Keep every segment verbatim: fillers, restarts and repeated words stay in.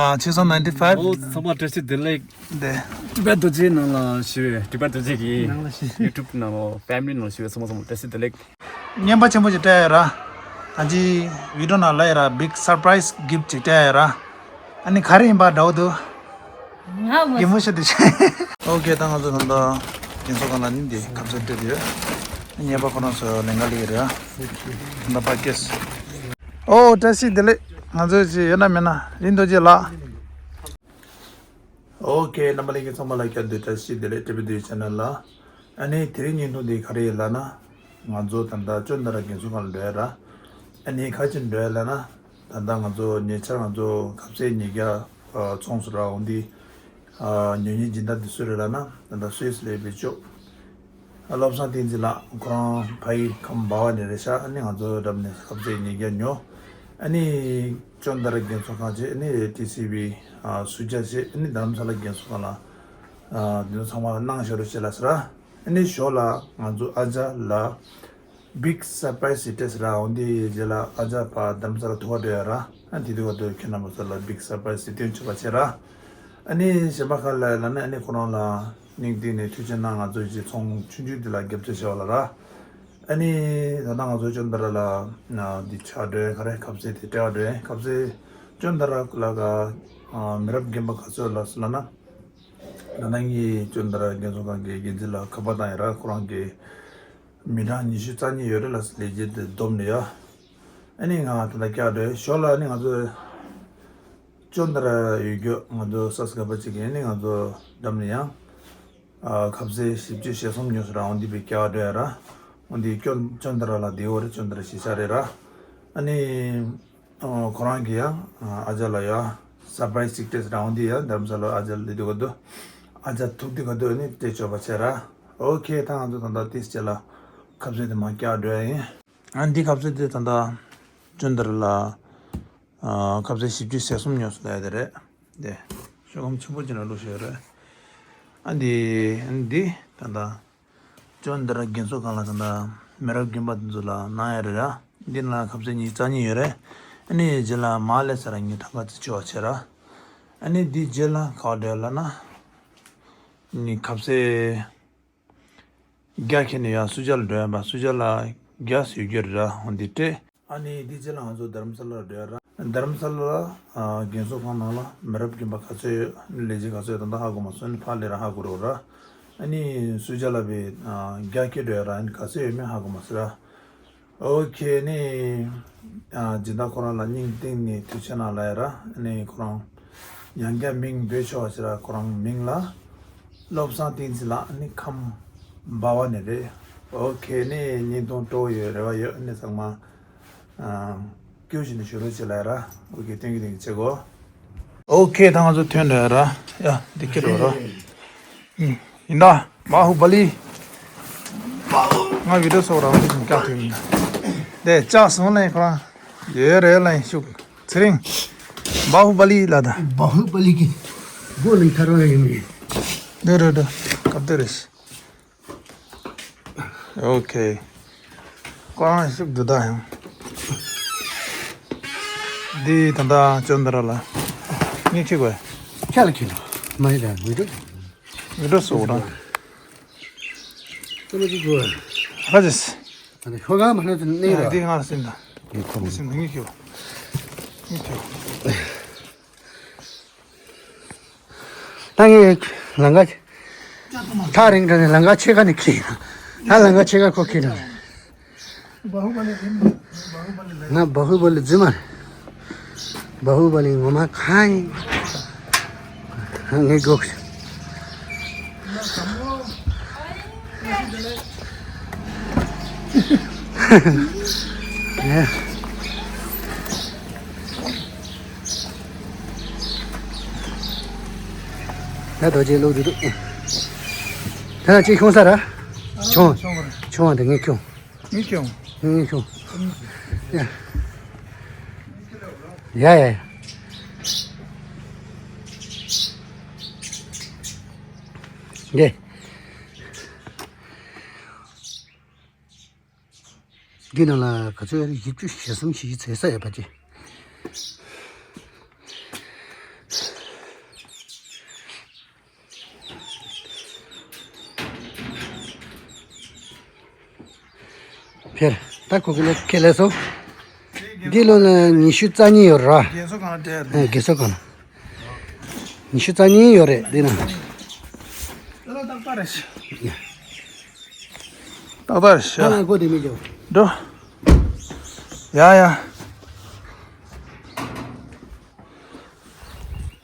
ཨ། ཆེ་སོང་ninety five། ཨོ། ཚང་མ་བཀྲ་ཤིས་བདེ་ལེགས། དེ། Tibet རྡོ་རྗེའི་ནང་ལ་ཞུ་བའི། Tibet རྡོ་རྗེ་གི་ནང་ལ་ཞུ། YouTube ནང་ལ་family ནང་ཞུ་བའི་ཚང་མ་ཚང་མ་བཀྲ་ཤིས་བདེ་ལེགས། རྔན་པ་ཆེན་པོ་ཞིག་སྤྲད་ཡོད་ར། ཨ་ཅེ་བི་ཌི་ཡོ་ནང་ལ་ཡོད་ར། big surprise gift ཅིག་སྤྲད་ཡོད་ར། ཨ་ནི་ག་རེ་ཡིན་པ་འདྲ་བོ་འདུག་ང་མ་གད་མོ་ཤོར་དུས། ཨོ་ཁེ། ད་ང་ཚོ་ད་ལྟ་རྒན་གསོ་ཁང་ལ་ནི་འདི་ཁ་ཟས་སྤྲད་དེ་ཡོད། རྔན་པ་ཁོ་རང་ཚོ་ལེན་ག་སླེབས་ཡོད་རེད། ད་ལྟ་ཕར་སྐྱེལ། ཨོ་བཀྲ་ཤིས་བདེ་ལེགས། ང་ཚོ་ཅིག་ཡོད་ན་མེད་ན་ལིན་རྡོ་རྗེ་ལགས། ཨོ་ཁེ། རྣམ་པ་ལྷན་རྒྱས་ཚང་མ་ལ་བསྐྱར་དུ་བཀྲ་ཤིས་བདེ་ལེགས། ཊི་བི་དུས་ཆེ་ནལ་ལ། ཨ་ནི་དེ་རིང་བརྙན་ཐུང་འདི་ག་རེ་ཡིན་ལབ་ན། ང་ཚོ་ད་ལྟ་ཅོན་ཏ་ར་རྒན་གསོ་ཁང་ལ་འགྲོ་ཡ་ར། ཨ་ནི་ག་རེ་བྱས་འགྲོ་ཡ་ལབ་ན། ད་ལྟ་ང་ཚོ་ཉེ་ཆར་ང་ཚོ་ཁ་ཟས་ཉིས་བརྒྱ་ཨ་བཙོངས་སོང་ར། འོ་འདི་ཨ་ཉོ་མཁན་སྦྱིན་བདག་འདི་སུ་རེད་ལབ་ན། ད་ལྟ་སུད་སི་ལ་ཡོད་པའི་ཅོ་ཨ་བློ་བཟང་བསྟན་འཛིན་ལགས། ཁོ་རང་ཕ་ཡུལ་ཁམས་སྦ་ཝ་ནས་རེད་ཤག་ཨ་ནི་ང་ཚོའི་འགྲམ་ནས་ཁ་ཟས་ཉིས་བརྒྱ་ཉོ། ཨ་ནི་ཅོན་ཏ་ར་རྒན་གསོ་ཁང་བྱས། ཨ་ནི་ཊི་སི་བི་ཨ་སུ་ཇ་བྱས། ཨ་ནི་རྡ་རམ་ས་ལ་རྒན་གསོ་ཁང་ལ་ཨ་འདི་ཚོ་ཚང་མ་གནང་བཞག་རོགས་བྱེད་ལབ་ཟེར་ར། ཨ་ནི་ཞོར་ལ་ང་ཚོ་ཨ་ཅག་ལ་big surprise ཞིག་སྤྲད་ཟེར་ར། འོ་འདི་རྗེས་ལ་ཨ་ཅག་ཕར་རྡ་རམ་ས་ལ་ཐུག་ག་འགྲོ་ཡ་ར། ཨ་དེ་དུས་ག་དུས་ཁྱེད་རྣམ་པ་ཚོ་ལ་big surprise ཞིག་སྟོན་ཆོག་པ་བྱེད་ར། ཨ་ནི་གཞན་པ་ག་རེ་ལབ་ན། ཨ་ནི་ཁོ་རང་ལ་སྙིང་གཏིང་ནས་ཐུགས་རྗེ་གནང་། ང་ཚོའི་གཞིས་ཚོང་ཆུང་ཆུང་འདི་ལ་རྒྱབ་སྐྱོར་བྱས་པ་ལ་ར། ཨ་ནི་ད་ལྟ་ང་ཚོ་ཅོན་ཏ་ར་ལ་འདི་ཆ་འགྲོ་ཡ་ག་རེ་ཁ་ཟས་དེ་སྤྲད་ག་འགྲོ་ཡ། ཁ་ཟས་ཅོན་ཏ་ར་ལ་ག་མི་རབས་རྒན་པ་ག་ཚོད་ལ་ཟེར་ལབ་ན། ད་ལྟ་ངས་ཅོན་ཏ་ར་རྒན་གསོ་ཁང་གི་འགན་འཛིན་ལ་ཁ་པར་བཏང་ཡ་ར། ཁོ་རང་གིས་མི་གྲངས་ཉི་ཤུ་རྩ་གཉིས་ཡོད་རེད་ལབ་ཟེར། ལས་བྱེད་དེ་བསྡོམས་ནས་ཡ། ཨ་ནི་ང་ད་ལྟ་བསྐྱར་འགྲོ་ཡ། ཞོར་ལ་ཨ་ནི་ང་ཚོ་ཅོན་ཏ་ར་ཡོད་རྒྱུ་ང་ཚོ་ས་སྐྱ་པ་གཅིག་གིས་ཨ་ནི་ང་ཚོ་འགྲམ་ནས་ཡང་ཨ་ཁ་ཟས་བཞི་བཅུ་ཞེ་གསུམ་ཉོས་སོང་ར། འོ་འདི་བས་བསྐྱར་འགྲོ་ཡ་ར། འོ་འདི་ཅོན་ཅོན་ཏ་ར་ལ་བསྡད་ཡོད་རེད། ཅོན་ཏ་ར་གཞིས་ཆགས་རེད་ར། ཨ་ནི་ཨ་ཁོ་རང་གིས་ཡང་ཨ་ཅག་ལ་ཡ་surprise ཅིག་སྤྲད་ཟེར་ར། འོ་འདི་ཡ་རྡ་རམ་ས་ལ་ཨ་ཅག་སླེབས་དུས་ག་དུས་ཨ་ཅག་ཐུག་དུས་ག་དུས་ཨ་ནི་སྤྲད་ཆོག་པ་བྱས་ར། ཨོ་ཁེ། ད་ང་ཚོ་ད་ལྟ་དེའི་རྗེས་ལ་ཁ་ཟས་དེ་མར་བསྐྱར་འགྲོ་ཡ་ཡིན། ཨ་འདི་ཁ་ཟས་དེ་ད་ལྟ་ཅོན་ཏ་ར་ལ་ཨ་ཁ་ཟས་བཞི་བཅུ་ཞེ་གསུམ་ཉོས་སོང་ལབ་ཡ་དེ་རེད། དེ་ཤོག་སྒམ་ཆེན་པོ་ཅིག་ནང་བླུགས་བཞག་ཡོད་རེད། ཨ་འདི་ཨ་འདི་ད་ལྟ་ཅོན་ཏ་ར་རྒན་གསོ་ཁང་ལ་ད་ལྟ་མི་རབས་རྒན་པ་དེ་ཚོ་ལ་གནང་ཡ་རེད་ར། འདི་ནང་ཁ་ཟས་ཉི་ཤུ་རྩ་གཉིས་ཡོད་རེད། ཨ་ནི་རྗེས་ལ་མར་སླེབས་ཚར་ར་ངས་ཐང་ག་ཅིག་བཅུག་པ་བྱས་ར། ཨ་ནི་འདི་རྗེས་ལ་ག་པར་འགྲོ་ཡ་ལབ་ན། ནི་ཁ་ཟས་རྒྱ་ཁྱེར་ནས་ཡང་སུ་ཇ་ལ་འགྲོ་ཡ་ཡིན་པ། སུ་ཇ་ལ་རྒྱ་ཟོས་རྒྱུ་རེད་ར། འོ་འདི་སྤྲད། ཨ་ནི་འདི་རྗེས་ལ་ང་ཚོ་རྡ་རམ་ས་ལ་ལ་འགྲོ་ཡ་ར། རྡ་རམ་ས་ལ་ལ་ཨ་རྒན་གསོ་ཁང་ནང་ལ་མི་རབས་རྒན་པ་ག་ཚོད་ཡོད། ལས་བྱེད་ག་ཚོད་ཡོད། ད་ལྟ་ཧ་གོ་མ་སོང་། ཨ་ནི་ཕར་སླེབས་ར་ཧ་གོ་རོགས་ར། ཨ་ནི་སུ་ཇ་ལ་བས་ཨ་རྒྱ་སྐྱེལ་འགྲོ་ཡ་ར། ཨ་ནི་ག་ཚོད་ཡོད་མེད་ཧ་གོ་མ་སོང་ར། ཨོ་ཁེ། ནི་ཨ་སྦྱིན་བདག་ཁོ་རང་ལ་སྙིང་གཏིང་ནས་ཐུགས་རྗེ་གནང་ལབ་ཡ་ར། ཨ་ནི་ཁོ་རང་ཡང་བསྐྱར་མིང་འབོད་ཆོག་པ་ཞིག་ར། ཁོ་རང་མིང་ལ་བློ་བཟང་བསྟན་འཛིན་ལགས། ཨ་ནི་ཁམས་སྦ་ཝ་ནས་རེད། ཨོ་ཁེ། ནི་བརྙན་ཐུང་སྤྲོ་བོ་ཡོད་རེ་བ་ཡོད། ཨ་ནི་ཚང་མ་ཨ་སྐྱོ་བཞིན་དུ་བཞུགས་རོགས་བྱེད་ལབ་ཡ་ར། ཨོ་ཁེ། སྟོན་གྱི་སྟོན་གྱི་བྱེད་གོ། ཨོ་ཁེ། ད་ང་ཚོ་ཐོན་འགྲོ་ཡ་ར། ཡ་འདི་ཁྱེར་འགྲོ་ར། ཡིན་ད། བཱ་ཧུ་བ་ལི། ང་བི་ཌི་ཡོ་བཟོ་རང་བཞིན་བཀག་ཐུབ་མིན། དེ་ལྕགས་སོང་ལན་ཁོ་རང་ཡོད་རེད་ལན་ཤུགས་ཚེ་རིང་། བཱ་ཧུ་བ་ལི་ལ་ད། བཱ་ཧུ་བ་ལི་གི་སྒོ་ལིང་ཐར་བ་ཡིན་མིན། འདི་རེད་འདི་སྐབས་དེ་རེད། ཨོ་ཁེ། ཁོ་རང་ཤུགས་འདི་ད་ཡང་། འདི་ད་ད་ཅོན་ཏ་ར་ལ་ངས་ཁྱེར་དགོས། ཁྱེར་ལ་ཁྱེར་ལ་མ་ཡི་ད་མི་འགྲོ། མི་འགྲོ་སོ་ར། ཀ་མ་ཅི་གོ། ཧ་ཅེས། ཨ་ནི་ཤོ་ག་མ་ན་ཚུན་ནི་ར། འདི་ང་ལ་སིན་ད། འདི་ཁོ་མ་སིན་ད་ངས་ཁྱེར། ངས་ཁྱེར། ད་ངས་ལང་ཀ་ཐག་རིང་དྲགས་ནས་ལང་ཀ་ཕྱེད་ཀ་ནས་ཁྱེར། ད་ལང་ཀ་ཕྱེད་ཀ་ཁོ་ཁྱེར་དང་། ང་བཱ་ཧུ་བ་ལི་རྫུན་མ་རེད། བཱ་ཧུ་བ་ལི་ངོ་མ་གང་ཡིན། ངས་སྒུག་ད་རྡོ་རྗེ་ལུག་འདི་འདུག་ད་ཅི་ཁྱོང་ས་ར། ཆུང་། ཆུང་བ་དེ་ངས་ཁྱོང་། ངས་ཁྱོང་། ངས་ཁྱོང་། ཡ་ཡ་ཡ། འདི། འདི་ནང་ལ་ག་ཚོད་ཡོད་རེད། བཞི་བཅུ་ཞེ་གསུམ་ཞེ་བཞི་ཚོད་ས་ཡོད་པ་ཅི། དེར་ད་ཁོ་གི་ལས་ཁས་ལས་སོ། འདི་ལོ་ལ་ཉི་ཤུ་རྩ་གཉིས་ཡོད་ར། རྒན་གསོ་གང་ལ་སྤྲད། ཨ། རྒན་གསོ་གང་ལ། ཉི་ཤུ་རྩ་གཉིས་ཡོད་རེད་འདི་ན། ད་ལྟ་རྟག་པར་རེད། ཏག་ཏག་ཤ། ང་ལ་སྒོ་དེ་མི་རྒྱོབ། འགྲོ། ཡ་ཡ།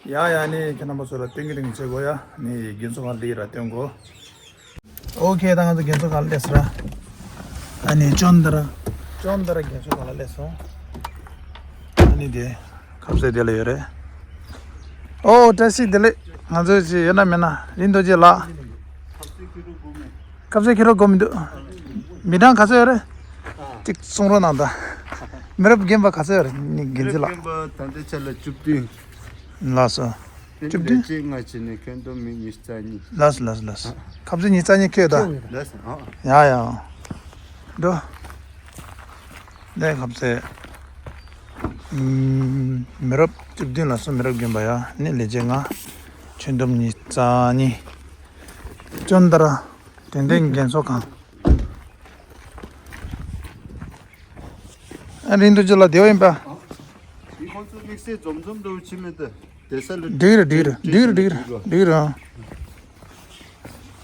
ཡ་ཡ་ནི་ཁྱེད་རྣམ་པ་ཚོ་ལ་སྟོན་གི་རིང་བྱེད་དགོས་ཡ། ནི་རྒན་གསོ་གང་ལི་ར་སྟོན་དགོས། ཨོ་ཁེ། ད་ང་ཚོ་རྒན་གསོ་གང་ལས་ར། ཨ་ནི་ཅོན་ཏ་ར། ཅོན་ཏ་ར་རྒན་གསོ་གང་ལ་སླེབས་སོང་། ཨ་ནི་དེ། ཁ་ཟས་དེ་ལ་ཡོད་རེད། ཨོ་བཀྲ་ཤིས་བདེ་ལེགས། ང་ཚོ་ཅི་ཡོད་ན་མེད་ན་རིན་རྡོ་རྗེ་ལགས། ཁ་ཟས་ཁྱེར་རོགས་དགོས་མི་འདུག་མི་གྲངས་ག་ཚོད་ཡོད་རེད། གཅིག་གསུང་རོགས་གནང་དང་། མི་རབས་རྒན་པ་ག་ཚོད་ཡོད་རེད། ནི་རྒན་རྒན་ཚེ་ལགས། རྒན་པ་ད་ལྟའི་ཆ་ལ་བཅུ་བདུན། ལགས་སོ། བཅུ་བདུན། ལས་བྱེད་ལྔ་བྱས་ནས་ཁྱོན་བསྡོམས་མི་ཉི་ཤུ་རྩ་གཉིས། ལགས་སོ་ལགས་སོ་ལགས་སོ། ཁ་ཟས་ཉི་ཤུ་རྩ་གཉིས་ཁྱེར་ཡོད་ད། ལགས་སོ། ཡ་ཡ། འགྲོ། ལས་ཁ་ཟས། ཨམ། མི་རབས་བཅུ་བདུན་ལ་སོགས་མི་རབས་རྒན་པ་ཡ། ནི་ལས་བྱེད་ལྔ། ཁྱོན་བསྡོམས་ཉི་ཤུ་རྩ་གཉིས། ཅོན་ཏ་ར། དོན་ལྡན་རྒན་གསོ་ཁང་། ཨ། རིན་རྡོ་རྗེ་ལགས་བདེ་པོ་ཡིན་པ། འདི་ཁོང་ཚོ་དམིགས་བསལ་འཛོམས་འཛོམས་འདྲ་བོ་བྱེད་མི་འདུག་བསྡད་ས་ལ་འགྲིག་རེད་འགྲིག་རེད་འགྲིག་རེད་འགྲིག་རེད་འགྲིག་རེད། ཨང་།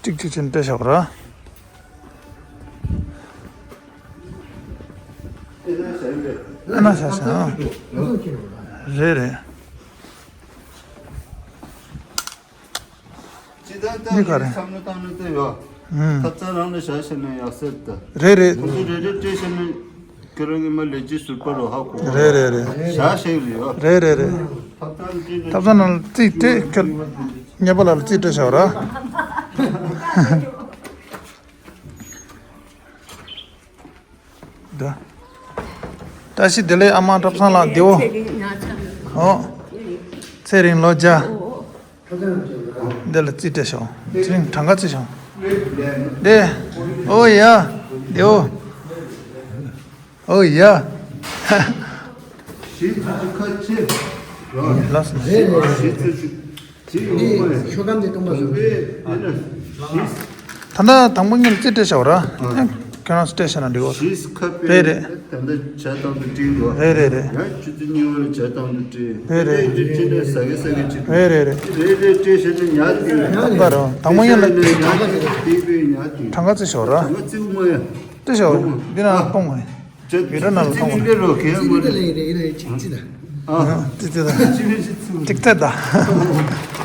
གཅིག་གཅིག་བྱས་ནས་སྤྲད་བཞག་ར། ཨ་ན་ཤ་ཤ་ཨང་། རེད་རེད། སྤྱི་བཏང་འདི་ག་རེད། བསམ་བློ་བཏང་ན་ལྟ་ཡོད། ཨང་། ཐབ་ཚང་རང་ལ་བཞག་བྱས་ན་ཡག་ཟེར་ད། རེད་རེད། ཁོང་ཚོ་རེ་རེ་སྤྲད་བྱས་ན། ཁྱོད་རང་གི་མ་ལས་ཀྱི་ཟུར་པ་རུ་ཧ་གོ་གོ། རེད་རེད་རེད། བཞག་བྱས་རེད་ཡོད། རེད་རེད་རེད། ཐབ་ཚང་སྤྲད་ན། ཐབ་ཚང་ནང་ལ་རྩིས་སྤྲད་ཁྱོད། ཉེ་པ་ལ་ལ་རྩིས་སྤྲད་བཞག་ར། འདི། བཀྲ་ཤིས་བདེ་ལེགས། ཨ་མ་བཀྲ་བཟང་ལགས་བདེ་པོ། ཨོ། ཚེ་རིང་ལོ་བརྒྱ། འདི་ལ་རྩིས་སྤྲད་ཤོག་ཚེ་རིང་གྲངས་ཀ་རྩིས་ཤོག་འདི། ཨོ་ཡ། བདེ་པོ། ཨོ་ཡ། གཞིས་ཚུགས་ཀྱི་ཁ་ཆེ། ལགས་སོ། གཞིས་ཚུགས་ཀྱི། འདི་ཤོག་སྒམ་དེ་སྟོང་པ་བཟོ། ད་ལྟ་དང་པོ་ངས་རྩིས་སྤྲད་བྱའོ་ར། ཁྱོད་རང་སྤྲད་བྱས་ན་འགྲིག་གོ། གཞིས་ཁ་པའི། རེད་རེད། ད་ལྟ་བྱ་དང་དུ་བྲིས་འདུག་རེད་རེད་རེད། ཡང་ཆུ་ཚོད་གཉིས་པ་ལ་བྱ་དང་དུ་བྲིས། རེད་རེད། རེད་རེད་བྲིས་ནས་ཟ་གི་ཟ་གི་བྲིས། རེད་རེད་རེད། རེད་རེད་བྲིས་བྱས་ནས་ཉལ་གི། ད་རུང་དང་པོ་ངས་ལ། ཉལ་གི་དེ་པའི་ཉལ་གི། གྲངས་ཀ་རྩིས་ཤོག་ར། གྲངས་ཀ་རྩིས་མ་ཡ། རྩིས་ཤོག་འདི་ན་སྟོང་བ། བི་ར་ན་ལ་ཐོང་བ། ཙི་ཙི་ལེ་རོ་ཁེ་མོ་ཙི་ཙི་ལེ་ཡིན་རེད་ཡིན་རེད་ཅིག་ཙི་ད། ཨ། ཙི་ཙི་ད། ཙི་ཙི་ད།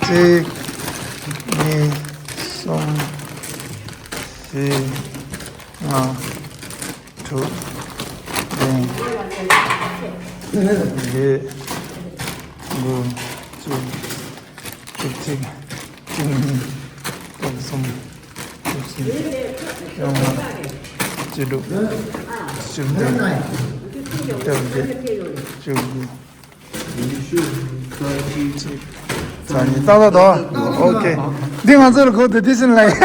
གཅིག་གཉིས་གསུམ་བཞི་ལྔ་དྲུག་བདུན་བརྒྱད་དགུ་བཅུ། བཅུ་གཅིག་བཅུ་གཉིས། བཅུ་གསུམ། བཅུ་བཞི། བཅོ་ལྔ། བཅུ་དྲུག་བཅུ་བདུན། བཅོ་བརྒྱད། བཅུ་དགུ། ཉི་ཤུ། རྩ་གཅིག་རྩ་གཉིས། ཏག་ཏག་ཏག་ཨོ་ཁེ། འདི་ང་ཚོ་ལ་གོ་དེ་དེ་བཞིན་ལ་ཡིན།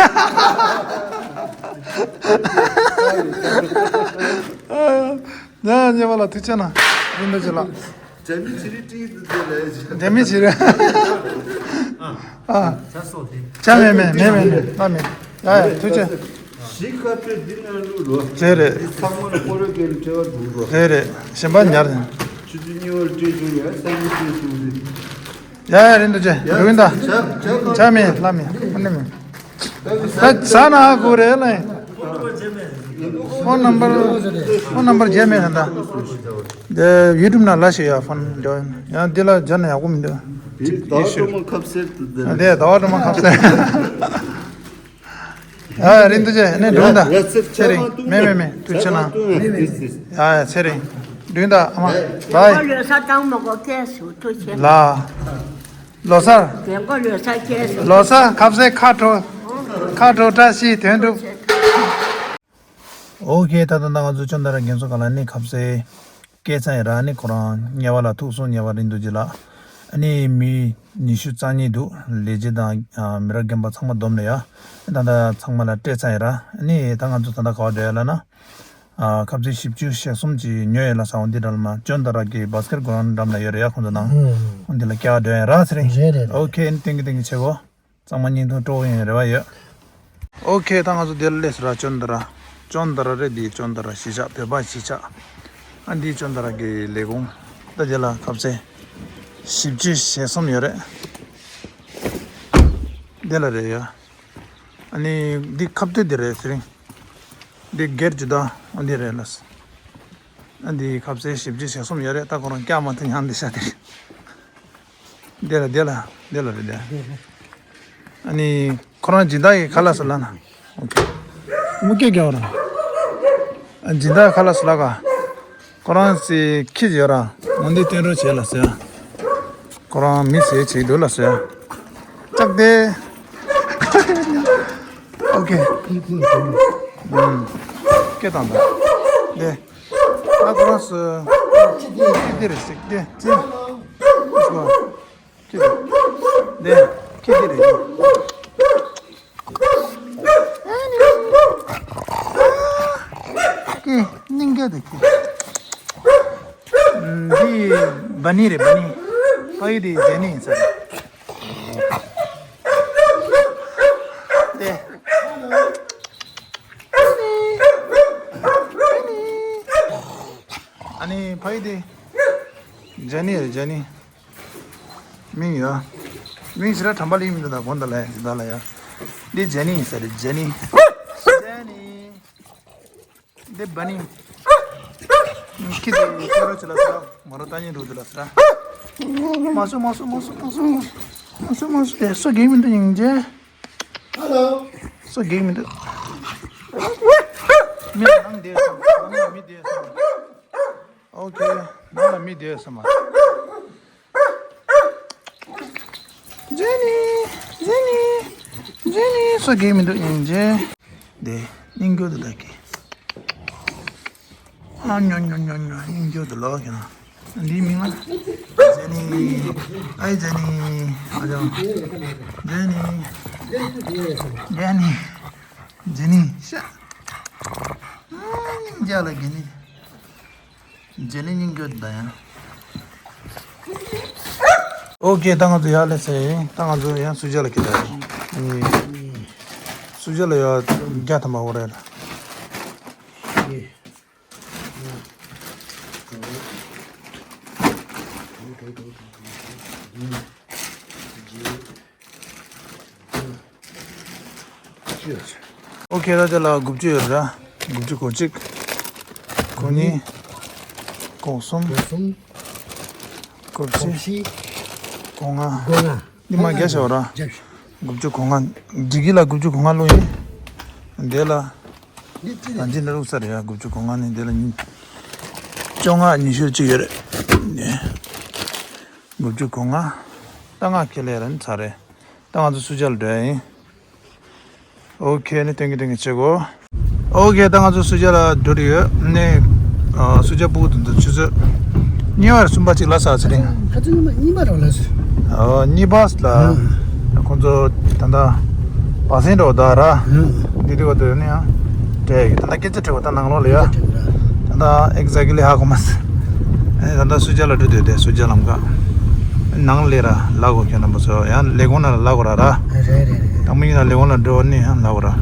ཉ་ཉེ་བ་ལ་ཐུགས་ཆེ་ན། རིན་པོ་ཆེ་ལགས། རྒྱ་མི་ཆི་རི་ཏི་དེ་ལས། རྒྱ་མི་ཆི་རི། ཨ། ཆ་སོགས་དེ། ཆ་མེད་མེད་མེད་མེད་མེད། ཨ་མེད། ཡ་ཡ་ཐུགས་ཆེ། གཞིས་ཀ་པེ་འདི་ན་ལུ་རོ། རེད་རེད། འདི་ཚང་མ་ལ་ཁོ་ར་གན་འབྲེལ་བ་འདུག་རོ། རེད་རེད། གཞན་པ་ཉར། ཆུ་ཚོད་གཉིས་པར་སྤྲད་བྱུང་ཡ་སང་ཉིན་སྤྲད་བྱུང་རེད། ཡ་ཡ་རིན་པོ་ཆེ། ཡ་འགྲོ་གིན་ད། ཆ་ཆ་ཆ་མེད་ལྷ་མེད་ཨ་ནི་མེད། ད་ཟ་ན་ཧ་གོ་རེད་ལ། ཕོན་ནམ་བར་ཕོན་ནམ་བར་བརྗེ་མེད་ད། དེ་ཡུ་ཊུབ་ན་ལ་ཞིག་ཡ་ཕོན་འདྲ་ཡང་འདི་ལ་སྦྱར་ན་ཡག་པོ་མི་འདུག་དེ་ཟླ་བ་སྒྲོལ་མ་ཁ་གསལ་དུ་དེ་ཟླ་བ་སྒྲོལ་མ་ཁ་གསལ། ཨ་རིན་པོ་ཆེ་ནས་འགྲོ་ད། ཚེ་རིང་མེད་མེད་མེད་ཐུགས་ཆེ་གནང་། ཨ་ཚེ་རིང་འགྲོ་ད་ཨ་མ་བའི། ལོ་གསར་དང་མ་གོ་ཁྱེད་སུ་ཐུགས་ཆེ། ལ། ལོ་གསར། རྒན་གོ་ལོ་གསར་ཁྱེད་སུ། ལོ་གསར་ཁ་ཟས་ཁ་དྲོ། ཁ་དྲོ་བཀྲ་ཤིས་དོན་གྲུབ། ཨོ་ཁེ། ད་ལྟ་ང་ཚོ་ཅོན་ཏ་ར་རྒན་གསོ་གང་ལ་ནི་ཁ་ཟས་སྐད་ཚང་ཡིན་ར། ནི་ཁོ་རང་ཉེ་བ་ལ་ཐུག་སོང་། ཉེ་བ་རིན་རྡོ་རྗེ་ལགས། ཨ་ནི་མི་ཉི་ཤུ་རྩ་གཉིས་འདུག་ལས་བྱེད་དང་མི་རབས་རྒན་པ་ཚང་མ་བསྡོམས་ནས་ཡ། ད་ལྟ་ཚང་མ་ལ་སྤྲད་ཚར་ཡིན་ར། ཨ་ནི་ད་ང་ཚོ་ད་ལྟ་ག་བ་འགྲོ་ཡ་ལ་ན། ཨ་ཁ་ཟས་བཞི་བཅུ་ཞེ་གསུམ་ཅིག་ཉོ་ཡ་ལ་ས་འོ་འདི་འདྲ་ལ་མ་ཅོན་ཏ་ར་གི་བྷ་སི་ཀེ་ཊི་གོ་རང་འགྲམ་ལ་ཡོད་རེད་ཡ། ཁོང་ཚོ་ནང་འོ་འདི་ལ་སྐྱ་འགྲོ་ཡ་ར་ཚེ་རིང་། རེད་རེད། ཨོ་ཁེ། ཨ་ནི་ཏིང་གི་ཏིང་གི་ཆེ་བོ། གཙང་མ་བརྙན་ཐུང་སྤྲོ་བོ་ཡིན་རེ་བ་ཡོད། ཨོ་ཁེ། ད་ང་ཚོ་འདིར་སླེབས་སོང་ར། ཅོན་ཏ་ར། ཅོན་ཏ་ར་རེད། འདི་ཅོན་ཏ་ར་གཞིས་ཆགས། བོད་པ་གཞིས་ཆགས། ཨ་འདི་ཅོན་ཏ་ར་གི་ལས་ཁུངས། ད་དེ་ལ་ཁ་ཟས་བཞི་བཅུ་ཞེ་གསུམ་ཡོད་རེད། དེ་ལ་རེད་ཡ། ཨ་ནི་འདི་ཁ་གཏད་དེ་རེད་ཟེར། འདི་སྒེར་གྱི་ད་ཨ་འདི་རེད་ལ། ཨ་འདི་ཁ་ཟས་བཞི་བཅུ་ཞེ་གསུམ་ཡོད་རེད། ད་ཁོ་རང་སྐྱག་མ་ཐུག་སྙམ་འདི་ཤ་དེ་རེད། དེ་ལ་དེ་ལ་དེ་ལ་རེད་དེ། ཨ་ནི་ཁོ་རང་སྦྱིན་བདག་གི་ཁ་ལག་སུ་ལ་ན། ཨོ་ཁེ། མུ་གེ་རྒྱག་ར། ཨ་སྦྱིན་བདག་ཁ་ལག་སུ་ལ་ག། ཁོ་རང་སི་ཁྱི་ཡོད་ར། ངོ་འདི་སྟོན་རོགས་བྱེད་ལ་ཟེར། ཁོ་རང་མི་ཟེར་བྱེད་འདུག་ལ་ཟེར། ལྕགས་དེ། ཨོ་ཁེ། ཨུམ། སྐད་བཏང་དང་། དེ། ཨ་ཁོ་རང་སུ། ཁྱི་དེ་ཁྱི་དེ་རེད་ཟེར་དེ་ཙི། ཁྱི་དེ། དེ་ཁྱི་དེ་རེད། ཁྱི་སྙིང་རྗེ་དེ་ཁྱི། འདི་བ་ནི་རེད་བ་ནི། ཕ་ཡུལ་དེ་ཇེ་ནི་ཡིན་ས་རེད། དེ། ཨ་ནི་ཕ་ཡུལ་དེ་ཇེ་ནི་རེད་ཇེ་ནི། མིང་ཡ། མིང་ཞེ་དྲག་དྲན་པ་ལ་ཡིན་མི་འདུག་ད་དགོངས་དག་ལ་ཡ་ད་ལ་ཡ། འདི་ཇེ་ནི་ཡིན་ས་རེད་ཇེ་ནི། ཇེ་ནི། འདི་བ་ནི། ཁྱི་དེ་ཁྱི་རོ་ཆེ་ལ་ས། མ་རོ་ཏ་ཉི་རུ་དེ་ལ་ས། མ་སུ་མ་སུ་མ་སུ་མ་སུ། མ་སུ་མ་སུ་དེ་སུ་གེ་མི་འདུག་ཡིན་ཇེ། ཧ་ལོ། སུ་གེ་མི་འདུག་མི་ནང་དེ་སམ། ནང་ལ་མི་དེ་སམ། ཨོ་ཁེ། ནང་ལ་མི་དེ་སམ། ཇེ་ནི། ཇེ་ནི། ཇེ་ནི། སུ་གེ་མི་འདུག་ཡིན་ཇེ། དེ་སྙིང་རྗེ་དེ་ད་གི། ཨ་ཉོ་ཉོ་ཉོ་ཉོ། སྙིང་རྗེ་དེ་ལོག་གི་ན། འདིའི་མིང་ལ། ཇེ་ནི། ཨའི་ཇེ་ནི། ཨ་ཅང་། ཇེ་ནི། ཇེ་ནི། ཇེ་ནི། ཤ། ཨ་སྙིང་རྗེ་ལ་གི་ནི། ཇེ་ནི་སྙིང་རྗེ་ད་ཡང་། ཨོ་ཁེ། ད་ང་ཚོ་ཡར་སླེབས་ཚར་ཡིན། ད་ང་ཚོ་ཡང་སུ་ཇཱ་ལ་སྐྱེལ་ད་ཡིན། སུ་ཇཱ་ལ་ཡར་བརྒྱ་ཐམ་པ་འོ་རེད། ཨོ་ཁེ། ད་དེ་ལ་དགུ་བཅུ་ཡོད་ར། དགུ་བཅུ་གོ་གཅིག་གོ་གཉིས། གོ་གསུམ། གོ་གསུམ། གོ་བཞི། གོ་བཞི། གོ་ལྔ། གོ་ལྔ། འདི་མ་བརྒྱ་བྱ་བ་ར། བརྒྱ། དགུ་བཅུ་གོ་ལྔ། འདི་གི་ལ་དགུ་བཅུ་གོ་ལྔ་བླུགས་ཡིན། དེ་ལ། ད་འདི་ལ་བླུགས་ས་རེད་ཡ། དགུ་བཅུ་གོ་ལྔ་ནི་དེ་ལ་ཉིས། བཅོ་ལྔ་ཉི་ཤུ་གཅིག་ཡོད་རེད། དགུ་བཅུ་གོ་ལྔ། ད་ང་ཁེ་ལས་ར་ནི་ཚར་རེད། ད་ང་ཚོ་སུ་ཇཱ་ལ་འགྲོ་ཡ་ཡིན། ཨོ་ཁེ། ནི་སྟོན་གི་སྟོན་གི་བྱེད་གོ། ཨོ་ཁེ། ད་ང་ཚོ་སུ་ཇཱ་ལ་འགྲོ་རེ་ཡོད། ནི་ཨ་སུ་ཇཱ་སྤུ་གུ་དེ་ཚོ་ཆུ་ཚོད་གཉིས་པ་རེད་གསུམ་པ་གཅིག་ལ་ས་ཚེ་རིང་། ཁ་ཚོད་གཉིས་པ་གཉིས་པ་རེད་ལ་ས། ཨོ་གཉིས་པ་ལ། ཁོང་ཚོ་ད་ལྟ་བ་སེང་འགྲོ་ད་ར། འདི་དུས་བ་དུ་ནི་ཡང་འདྲེ་གི་ད་ལྟ་སྐད་ཆ་དྲི་བ་ད་ནང་ལོགས་ལ་ཡ། ད་ལྟ་ཨེག་ཛེག་ལི་ཧ་གོ་མ་སི། ཨ་ནི་ད་ལྟ་སུ་ཇཱ་ལ་འགྲོ་དུས་དེ་སུ་ཇཱ་ལམ་ཁ་ནང་ལས་ར་ལ་གོ། ཁྱོད་རྣམ་པ་ཚོ་ཡང་ལས་ཁུངས་ནང་ལ་ལ་གོ་ར་ར། རེད་རེད་རེད། དང་མི་ཡིན་ན་ལས་ཁུངས་ལ་འགྲོ་ནི་ཡང་ལ་གོ་ར།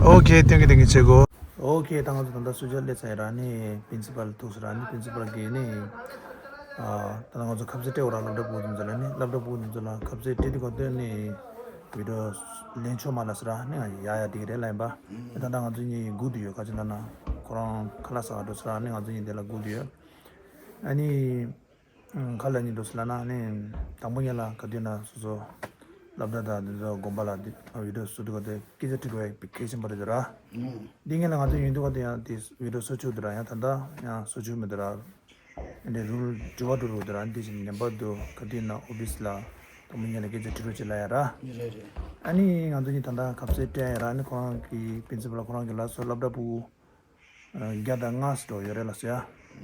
ཨོ་ཁེ། སྟོན་གི་སྟོན་གི་བྱེད་གོ། ཨོ་ཁེ། ད་ང་ཚོ་ད་ལྟ་སུ་ཇཱ་སླེབས་ཚར་ཡིན་ར། ནི་པིན་སི་པལ་ཐུག་སོང་ར། ནི་པིན་སི་པལ་གིས་ནི་ཨ་ད་ང་ཚོ་ཁ་ཟས་སྤྲད་འོ་ར། སློབ་གྲྭ་ཕྲུ་གུ་དེ་ཚོ་ལ་ནི། སློབ་གྲྭ་ཕྲུ་གུ་དེ་ཚོ་ལ་ཁ་ཟས་སྤྲད་དུས་ག་དོན་ནི་བི་ཌི་ཡོ་ལེན་ཆོག་མ་ལ་ཟེར་ར། ནི་ང་ཡ་ཡ་དེ་གི་རེད་ལ་ཡིན་པ། ཨ་ད་ལྟ་ང་ཚོ་གཉིས་སྒུག་ཏུ་ཡོད། ག་ཅི་ལ་ན་ཁོ་རང་ཁ་ལག་ཟ་ག་འགྲོ་ཟེར་ར། ནི་ང་ཚོ་གཉིས་དེ་ལ་སྒུག་ཏུ་ཡོད། ཨ་ནི། ཁ་ལ་ཉིན་འགྲོ་སི་ལ་ན་ནི། དང་པོ་ཉིན་ལ་ག་དུས་ན་སོ་སོ་སློབ་གྲྭ་དང་དེ་ཚོ་དགོན་པ་ལ་འདི་བི་ཌི་ཡོ་བཟོ་དུས་ག་དེ་སྐད་ཆ་དྲི་དགོས་ཡ་གལ་ཆེན་པོ་རེད་དེ་ར། འདི་ཉིན་ལ་ང་ཚོ་ཡིན་དུས་ག་དེ་ཡང་དེ་བི་ཌི་ཡོ་བཟོ་ཆོག་དེ་ར། ཡང་ད་ལྟ་ཡང་བཟོ་ཆོག་མི་དེ་ར། འདི་རུལ་དྲི་བ་འགྲོ་རུ་དེ་ར། འདི་བཞིན་ངན་པ་འདུག་ག་དུས་ན་ཨོ་ཕི་སི་ལ་དང་པོ་ཉིན་ལ་སྐད་ཆ་དྲི་རོགས་བྱེད་ལ་ཡ་ར། རེད་རེད། ཨ་ནི་ང་ཚོ་གཉིས་ད་ལྟ་ཁ་ཟས་སྤྲད་ཡ་ར། ཨ་ནི་ཁོ་རང་གི་པིན་སི་པལ་ཁོ་རང་གི་ལ་སོ་སློབ་གྲྭ་ཕྲུ་གུ་བརྒྱ་དང་ལྔ་ཙམ་འགྲོ་ཡོད་རེད་ལ་སོ་ཡ།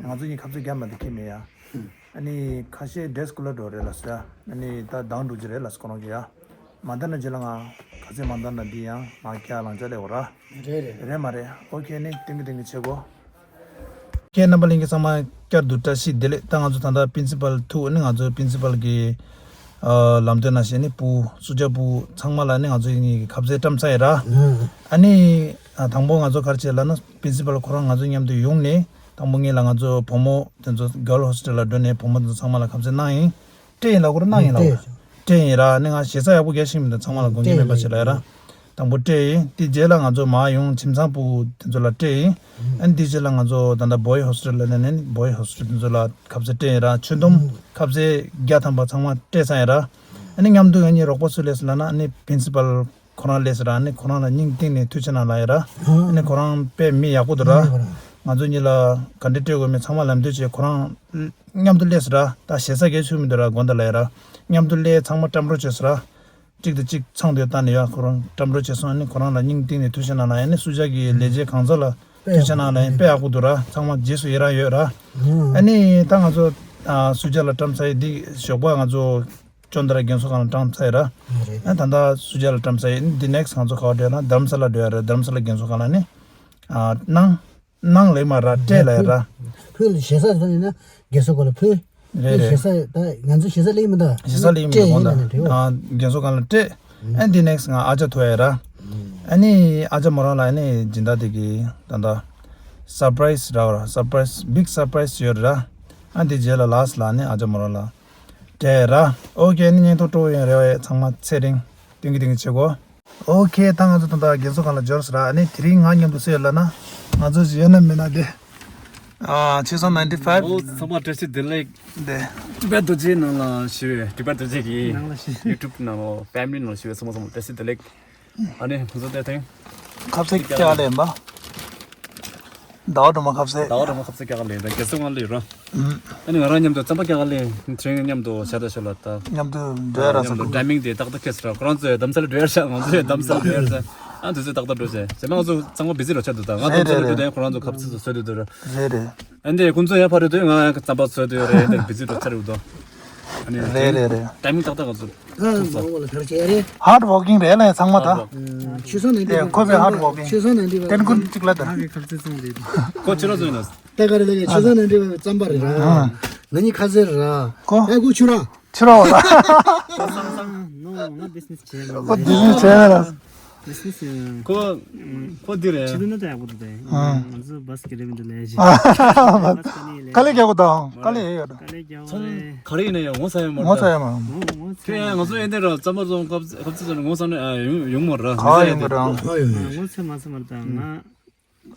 ང་ཚོ་གཉིས་ཁ་ཟས་རྒྱ་མ་དེ་ཁྱེར་མེད་ཡ། ཨ་ནི་ཁ་ཤས་ཌེ་སི་ཀུ་ལ་འགྲོ་རེད་ལ་སོ་ཡ། ཨ་ནི་ད་དང་འགྲོ་གི་རེད་ལ་སོ་ཁོ་རང་གི་ཡ། མ་འདང་ན་རྗེས་ལ་ང་ཁ་ཟས་མ་འདང་ན་འདི་ཡང་ང་ཁྱེད་ལང་ཅག་ལས་འོ་ར། རེད་རེད། རེད་མ་རེད། ཨོ་ཁེ། ནི་སྟོན་གི་སྟོན་གི་བྱེད་གོ། ཁྱེད་རྣམ་པ་ལྷན་རྒྱས་ཚང་མ་བསྐྱར་དུ་བཀྲ་ཤིས་བདེ་ལེགས། ད་ང་ཚོ་ད་ལྟ་པིན་སི་པལ་ཐུག་ནི་ང་ཚོ་པིན་སི་པལ་གི་ ཨ་ལམ་སྟོན་ནང་བཞིན་ནི་སྤུ་སུ་ཇ་སྤུ་ཚང་མ་ལ་ནི་ང་ཚོ་ཡིན་ནི་ཁ་ཟས་བཀྲམ་ཚར་ཡིན་ར། ཨ་ནི་ཨ་དང་པོ་ང་ཚོ་ག་རེ་བྱས་ལབ་ན་པིན་སི་པལ་ཁོ་རང་ང་ཚོ་མཉམ་དུ་ཡོང་ནས་དང་པོ་ངེད་ལ་ང་ཚོ་བུ་མོ་དེ་ཚོ་གརལ་ཧོ་སི་ཊལ་ལ་འགྲོ་ནས་བུ་མོ་དེ་ཚོ་ཚང་མ་ལ་ཁ་ཟས་གནང་ཡིན། སྤྲད་ཡིན་ལབ་དགོས་རེད། གནང་ཡིན་ལབ་དགོས་རེད། སྤྲད་ཡིན་ར། ནི་ང་ཞེ་ས་ཡག་པོ་རྒྱག་ཤེས་མི་འདུག་ཚང་མ་ལ་དགོངས་འགལ་མེད་པ་བྱེད་ལ་ཡ་ར། དང་པོ་སྤྲད་ཡིན། དེ་རྗེས་ལ་ང་ཚོ་མར་ཡོང་ཁྱིམ་ཚང་སྤུ་གུ་དེ་ཚོ་ལ་སྤྲད་ཡིན། ཨ་ནི་དེ་རྗེས་ལ་ང་ཚོ་ད་ལྟ་བོའི་ཧོ་སི་ཊལ་ལ་ནས་ནི་བོའི་ཧོ་སི་ཊལ་དེ་ཚོ་ལ་ཁ་ཟས་སྤྲད་ཡིན་ར། ཁྱོན་བསྡོམས་ཁ་ཟས་བརྒྱ་ཐམ་པ་ཚང་མ་སྤྲད་ཚར་ཡིན་ར། ཨ་ནི་མཉམ་དུ་ཡང་ངའི་རོགས་པ་སུ་སླེབས་སོང་ལབ་ན་ཨ་ནི་པིན་སི་པལ་ཁོ་རང་སླེབས་སོང་ར། ཨ་ནི་ཁོ་རང་ལ་སྙིང་གཏིང་ནས་ཐུགས་རྗེ་གནང་ལབ་ཡིན་ར། ཨ་ནི་ཁོ་རང་དཔེ་མི་ཡག་པོ་འདུག་ར། ང་ཚོ་གཉིས་ལ་ག་འདྲ་སྤྲད་དགོས་མིན་ཚང་མ་ལམ་སྟོན་བྱས། ཁོ་རང་མཉམ་དུ་སླེབས་སོང་ར། ད་ཞེ་ས་གས་ཆུ་མི་འདུག་ར། དགོངས་དག་ལབ་ཡིན་ར། མཉམ་དུ་སླེབས། ཚང་མ་བཀྲམ་རོགས་བྱས་སོང་ར། གཅིག་དང་གཅིག་ཚང་དུ་བཏང་ནས་ཡ་ཁོ་རང་བཀྲམ་རོགས་བྱས་སོང་། ཨ་ནི་ཁོ་རང་ལ་སྙིང་གཏིང་ནས་ཐུགས་རྗེ་གནང་ལབ་ཡིན། ཨ་ནི་སུ་ཇ་གི་ལས་བྱེད་གང་ཟག་ལ་ཐུགས་རྗེ་གནང་ལབ་ཡིན། དཔེ་ཡག་པོ་འདུག་ར། ཚང་མ་རྗེས་སུ་ཡི་རང་ཡོད་ར། ཨ་ནི་ད་ང་ཚོ་ཨ་སུ་ཇ་ལ་བཀྲམ་ཚར་ཡིན། འདི་ཞོགས་པ་ང་ཚོ་ཅོན་ཏ་ར་རྒན་གསོ་ཁང་ལ་བཀྲམ་ཚར་ཡིན་ར། ཨ་ད་ལྟ་སུ་ཇ་ལ་བཀྲམ་ཚར་ཡིན། འདི་ནེག་སི་ང་ཚོ་ག་པར་འགྲོ་ཡ་ན་རྡ་རམ་ས་ལ་འགྲོ་ཡ་ར། རྡ་རམ་ས་ལ་རྒན་གསོ་ཁང་ལ་ནི་ཨ་གནང་། གནང་ལེ་མ་ར་སྤྲད་ལ་ཡ་ར། ཕུལ་ཞེ་ས་ཐོན་ཡིན་ན་རྒན་གསོ་ཁང་ལ་ཕུལ། རེད་རེད། ཞེ་ས་ད་ང་ཚོ་ཞེ་ས་ལེ་མི་འདུག་སྤྲད་ཡིན་ལ་ནི་འགྲོ། ཨ་རྒན་གསོ་ཁང་ལ་སྤྲད། ཨ་འདི་ནེག་སི་ང་ཨ་ཅག་ཐུག་ཡ་ར། ཨ་ནི་ཨ་ཅག་མོ་རང་ལ་ཨ་ནི་སྦྱིན་བདག་དེ་གི་ད་ད་སར་པ་རའི་སི་ར་བ་ར། སར་པ་རའི་སི་བིག་སར་པ་རའི་སི་ཡོད་ར། ཨ་འདི་རྗེས་ལ་ལ་སི་ལ་ཨ་ནི་ཨ་ཅག་མོ་རང་ལ་སྤྲད་ཡ་ར། ཨོ་ཁེ། ཨ་ནི་བརྙན་ཐུང་སྤྲོ་བོ་ཡོང་རེ་བ་ཡ། ཚང་མ་ཚེ་རིང་། ཏིང་གི་ཏིང་གི་བྱེད་དགོས། ཨོ་ཁེ། ད་ང་ཚོ་ད་ལྟ་རྒན་གསོ་ཁང་ལ་འབྱོར་སོང་ར། ཨ་ནི་དེ་རིང་ང་མཉམ་དུ་སུ་ཡོད་ལབ་ན། ང་ཚོ་ཡོད་ན་མེད་ན་དེ། ཨ་ཆོས་བཟང་ནའིན་ཊི་ཕའིབ། ཨོ་ཚང་མ་བཀྲ་ཤིས་བདེ་ལེགས། དེ། ཊི་བེཊ་རྡོ་རྗེའི་ནང་ལ་ཞུ་བའི་ཊི་བེཊ་རྡོ་རྗེ་གི་ནང་ལ་ཞུ། ཡུ་ཊུབ་ནང་ལ་ཕེ་མི་ལི་ནང་ལ་ཞུ་བའི་ཚང་མ་ཚང་མ་བཀྲ་ཤིས་བདེ་ལེགས། ཨ་ནི་ང་ཚོ་དེ་ཐེངས་ཁ་ཟས་སྐྱག་ལེན་པ། ཟླ་བ་སྒྲོལ་མ་ཁ་ཟས། ཟླ་བ་སྒྲོལ་མ་ཁ་ཟས་སྐྱག་ལེན་པ་རྒན་གསོ་ཁང་ལ་ཡོད་ར། ཨ་ནི་ང་རང་མཉམ་དུ་རྩམ་པ་སྐྱག་ལེན། དེ་རིང་མཉམ་དུ་ཤ་ད་ཤོ་ལ་ད། མཉམ་དུ་འགྲོ་ཡ་ར། མཉམ་དུ་ཊའི་མིང་དེ་ཏག་ཏག་ཁེལ་སོང་ར། ཁོ་རང་ཚོས་རྡ་རམ་ས་ལ་འགྲོ་ཡ་ཤག་ང་ཚོས་རྡ་རམ་ས་ལ་འགྲོ་ཡ་ཤག་ཨ་དུས་ཚོད་ཏག་ཏག་འགྲོ་ཤག་རྗེས་མ་ང་ཚོ་ཚང་མ་བི་ཟི་རུ་ཆགས་འདུག་ད་ང་རྡ་རམ་ས་ལ་འགྲོ་དུས་ཁོ་རང་ཚོ་ཁ་ཟས་བཟོས་འདུག་ད་ར། རེད་རེད། ཨ་འདི་ཁོ་ཚོ་ཡར་ཕར་རེད་དུས་ང་རྩམ་པ་བཟོས་འདུག་རེད། འདི་བི་ཟི་རུ་ཆགས་རེད་འདུག་ཨ་ནི་རེད་རེད་རེད། ཊའི་མིང་ཏག་ཏག་ང་ཚོ་ཨ་མ་འོ་ལ་ཕར་བྱས་རེད། ཧར་ཌི་ཝོར་ཀིང་རེད་ལ་ཚང་མ་ད། ཨ་ཆོས་བཟང་ནའིན་ཊི་ཕའིབ། ཁོ་དཔེ་ཧར་ཌི་ཝོར་ཀིང་། ཆོས་བཟང་ནའིན་ཊི་ཕའིབ། ཏན་ཀུན་གཅིག་ལ་ད། ཁོ་ཆོས་ར་བཟོས་ན། ད་ག་རེ་ལ་ཡ་ཆོས་བཟང་ནའིན་ཊི་ཕའིབ་རྩམ་པ་རེད་ར། ང་གཉིས་ཁ་ཟས་རེད་ར། ཁོ། ཨ་ཁོ་ཆུ་ར། ཆུ་ར་བ་ལ། ཁོ་བི་ཟི་ནེ་སི་བྱས་ན་ར། བི་ཟི་ནེ་སི་ཡང་། ཁོ་ཁོ་འདི་རེད། ཆེད་དུ་ན་ད་ཡག་པོ་འདུག་ད། ང་ཚོ་བ་སི་ཀེ་རེད་མི་འདུག་ལས་ཞེས། དཀའ་ལས་རྒྱག་དགོས་དང་དཀའ་ལས་ཡོད་ར། དཀའ་ལས་རྒྱག་ཚོང་ག་རེ་ཡིན་ན་ཡང་ངོ་ཚ་ཡ་མ་རེད། ངོ་ཚ་ཡ་མ་རེད། ཁྱོད་ཡང་ང་ཚོ་ཨེ་འདྲ་ར་རྩམ་པ་བཟོ་སྐབས་སྐབས་ཚེ་ཚོ་ངོ་ཚ་ན་ཡོང་ཡོང་མ་རེད། ག་ཡོང་གི་ར། ངོ་ཚ་མ་ཚ་མ་རེད་ད་ང་།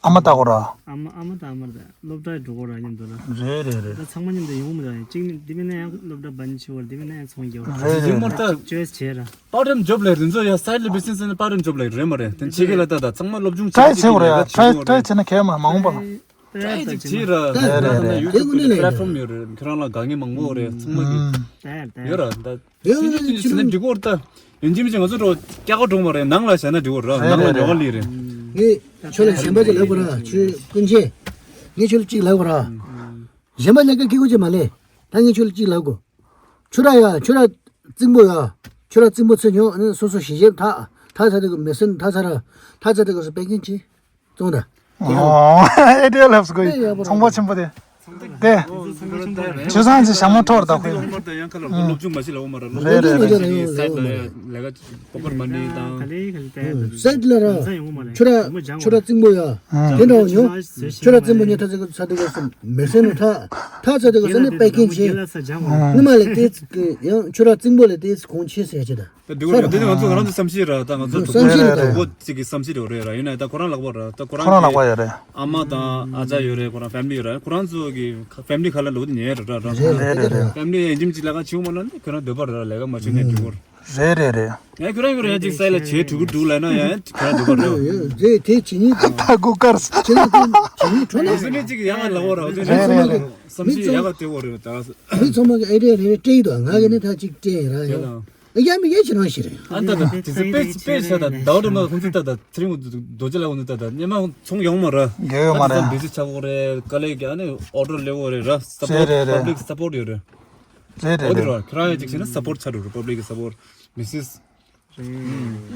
ཨ་མ་ལྟ་གོ་ར། ཨ་མ་ཨ་མ་དང་ཨ་མ་རེད། སློབ་གྲྭ་འགྲོ་གོ་ར་མཉམ་དུ་ར། རེད་རེད་རེད། ད་ཚང་མ་མཉམ་དུ་ཡོང་མི་འདུག་གཅིག་ནི་འདི་མིན་ན་ཡང་སློབ་གྲྭ་བ་ནི་ཆེ་བར་འདི་མིན་ན་ཡང་ཚོང་རྒྱག་ར། རེད་རེད་ཡིན་མོར་རེད། ད་ཅོའི་སི་བྱས་ར། པར་ཊའིམ་ཇོབ་ལས་རིན་བཟོ་ཡ་སའིཌ་ལ་བི་ཟི་ནེ་སི་ནི་པར་ཊའིམ་ཇོབ་ལས་རེད་མ་རེད། དེ་ཕྱི་རྒྱལ་ལ་ད་ད་ཚང་མ་སློབ་སྦྱོང་ཊ་རའི་བྱེད་དགོས་རེད། ཡ་ད་བྱེད་དགོས་རེད། ཊ་རའི་བྱེད་ན་གལ་མ་མ་འོངས་པ། ཊ་རའི་ཅིག་བྱེད་ར། རེད་རེད་རེད། ཡུ་ཊུབ་པི་ལེ་ཊི་ཕོརམ་ཡོད་རེད། ཁྱོད་རང་ལ་དགའ་ངེས་མང་པོ་རེད། ཚང་མ་གི་ཡོད་ར་ད། སྲིད་ཇུས་དེ་ཚོ་ནི་འགྲིག་གོ་ར་ད། ཡིན་གཅིག་མིན་གཅིག་ང་ཚོ་འགྲོ་སྐྱག་ག་འགྲོ་མ་རེད། ནང་ལ་བཞག་ན་འགྲིག་གོ་ར། ནང་ལ་ཉོ་ག་ལི་རེད། ངས་ཁྱོད་ལ་གཞན་པ་ཅིག་ལབ་དགོས་ར། ཁྱོད་ཀུན་མཁྱེན། ངས་ཁྱོད་ལ་གཅིག་ལབ་དགོས་ར། གཞན་པ་ལས་ཀ་ཁེ་གོ་ཅིག་མ་ལས། ད་ངས་ཁྱོད་ལ་གཅིག་ལབ་དགོས། ཁྱོད་ར་ཡ་ཁྱོད་ར་རྩིང་པོ་ཡ། ཁྱོད་ར་རྩིང་པོ་ཚེ་ཉོ་ཨ་ནི་སོ་སོ་ཞིང་ཆེན་ཐག་ཐག་ཚ་དེ་གི་མེ་སོན་ཐག་ཚ་ར་ཐག་ཚ་དེ་གི་སོ་པེ་ཀིང་ཅིག་བཙོང་ད། ཨོ་ཨེ་ཌི་ཡ་ལབ་སོ་གི་ཚོང་པ་ཆེན་པོ་དེ། དེ། ཆོས་བཟང་ཅིག་ཞྭ་མོ་ཐོར་ད་ཁོས། སློབ་སྦྱོང་མ་བྱེད་ལ་འོ་མ་ར། སློབ་སྦྱོང་མ་བྱེད་ལ་ཡང་ཁ་ལ་སློབ་སྦྱོང་མ་བྱེད་ལ་ཡང་ལས་ཀ་པོ་ཀར་མ་ནི་དང་། སའིཌ་ལ་ར། ཆུ་ར་ཆུ་ར་རྩིང་པོ་ཡ། དེ་འདྲ་བ་ཉོ། ཆུ་ར་རྩིང་པོ་ཉོ་ཐ་ཚ་གི་ས་དེ་ག་སུ་མེ་སེ་ནུ་ཐ་ཐ་ཚ་དེ་ག་སུ་ནི་པེ་ཀིང་བྱེད། ནི་མ་ལས་དེ་ཡང་ཆུ་ར་རྩིང་པོ་ལས་དེ་གོང་ཆེ་ཟེར་ཡ་ཅི་ད། ད་འདི་གོ་རེད། འདི་ནི་ང་ཚོ་ང་རང་ཚོ་བསམ་ཤེས་ར། ད་ང་ཚོ་བསམ་ཤེས་རེད། གྲོགས་པོ་གཅིག་གི་བསམ་ཤེས་རེད་ར། ཡིན་ན་ད་ཁོ་རང་ལག་པ་ར། ད་ཁོ་རང་ཁོ་རང་ལག་པ་ཡོད་རེད། ཨ་མ་དང་ཨ་ཅག་ཡོད་རེད། ཁོ་རང་ཕེ་མི་ལི་ཡོད་ར། ཁོ་རང་ཚོ་གི་ཕེ་མི་ལི་ཁ་ལ་ལོ་དེ་ཉལ་ར་ར་ར། རེད་རེད་རེད། ཕེ་མི་ལི་ཡང་ཡིན་གཅིག་ལས་ཀ་བྱེད་མ་ན་ནི་ཁོ་རང་འདོད་པ་ར་ལས་ཀ་མ་བྱེད་ན་འགྲིག་གོ་ར། རེད་རེད་རེད། ཡང་ཁྱོད་རང་ཁྱོད་རང་ཡང་གཅིག་སའི་ལ་བྱེད་ཕྲུ་གུ་དྲུག་ལབ་ན་ཡང་ཁྱོད་རང་འདོད་པ་ར། རེད་དེ་བྱེད་ཉིད་དང་། ད་སྒུག་ཀར། བྱེད་ཉིད་དང་བྱེད་ཉིད་ཁྲོ་ན། བཟོ་མཁན་གཅིག་ཡང་ལ་བོ་ར། བཟོ་མཁན་གཅིག་བསམ་ཤེས་ཡག་ག་དེ་བོ་རེད་ད། མི་ཚང་མ་གི་ཨེ་ཌི་ཡ་རེ་རེ་སྤྲད་ཡོད་དོ། ང་གི་ནི་ད་ཅིག་སྤྲད་ཡིན་ར་ཡོད། ཡ་མི་ཡ་ཁྱེད་རང་ཞིག་རེད། ཨ་ད་ད་དེ་ཚེ་དཔེ་དཔེ་བྱས་ད་ཟླ་བ་དུ་མ་ཁོང་ཚོ་ད་ད་ཚེ་རིང་རྡོ་རྗེ་ལ་ཁོང་ཚོ་ད་ད་སྙེ་མ་ཚོང་ཡོང་མ་ར། རྒྱལ་ཡོད་མ་ར། ད་དེ་ཚོ་བི་ཟི་ཆགས་གོ་རེད། དཀའ་ལས་ཀྱི་ཨ་ནི་ཨོ་ཌར་ལེ་བོ་རེད་ར། སབ་པོར་རེད་རེད། པབ་ལིག་སབ་པོར་ཡོད་རེད། རེད་རེད་ཨོ་དེ་རེད། ར་ཁྱེད་རང་ཡ་ཅིག་བྱས་ན་སབ་པོར་ཆགས་འགྲོ་རེད། པབ་ལིག་གི་སབ་པོར་མི་སིས།